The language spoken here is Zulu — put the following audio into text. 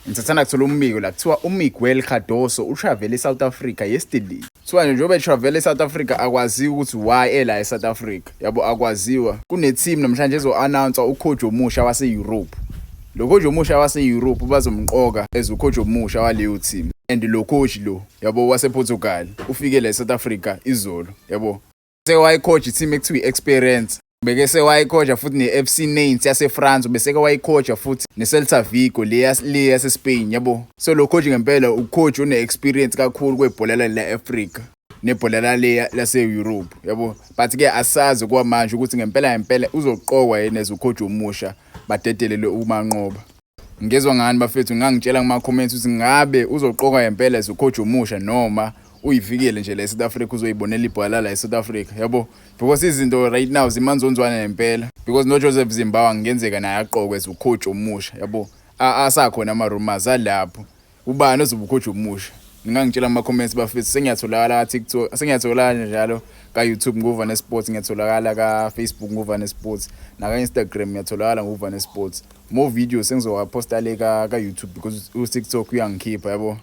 Ngisathanda kuthola umbiko la, kuthiwa uMiguel Cardoso utravele eSouth Africa yesterday. Kuthiwa nje njengoba etravele eSouth Africa, akwaziwa ukuthi why ela eSouth Africa, yabo, akwaziwa. Kune-team namhlanje ezo-announce ucoach omusha wase-Europe. Lo coach omusha wase-Europe bazomqoka as ucoach omusha waleyo team, and lo coach lo, yabo, wasePortugal ufike la eSouth Africa izolo, yabo. Sewayicoach i-team ekuthiwa i-Esperance, beke sewayicoacha futhi ne-FC Nantes yase-France, beseke wayicoacha futhi ne-Celta Vigo le yase-Spain, yabo. So lo coach ngempela ucoach one-experience kakhulu kwebhola la Africa nebhola le lase-Europe, yabo. But ke asazi kwamanje ukuthi ngempela ngempela uzoqokwa yena as ucoach omusha, badedelele uManqoba. Ngezwa ngani bafethu? Ngangitshela kuma-comments ukuthi ngabe uzoqokwa ngempela as ucoach omusha noma uyifikele nje la eSouth Africa, uzoyibonela ibhola la eSouth Africa, yabo, because izinto right now zimanzonzwane ngempela, because no Joseph Zimbabwe kungenzeka naye aqokwe as ucoach omusha, yabo. Asakhona ama-rumors alapho. Ubani ozoba ucoach omusha? Ningangitshela ama-comments bafethu. Sengiyatholakala ka-TikTok, sengiyatholakala njalo ka-YouTube nguVane Sports, ngiyatholakala ka-Facebook nguVane Sports, naka-Instagram ngiyatholakala nguVane Sports. More videos sengizowaposta le ka-YouTube because u-TikTok uyangikhipha, yabo.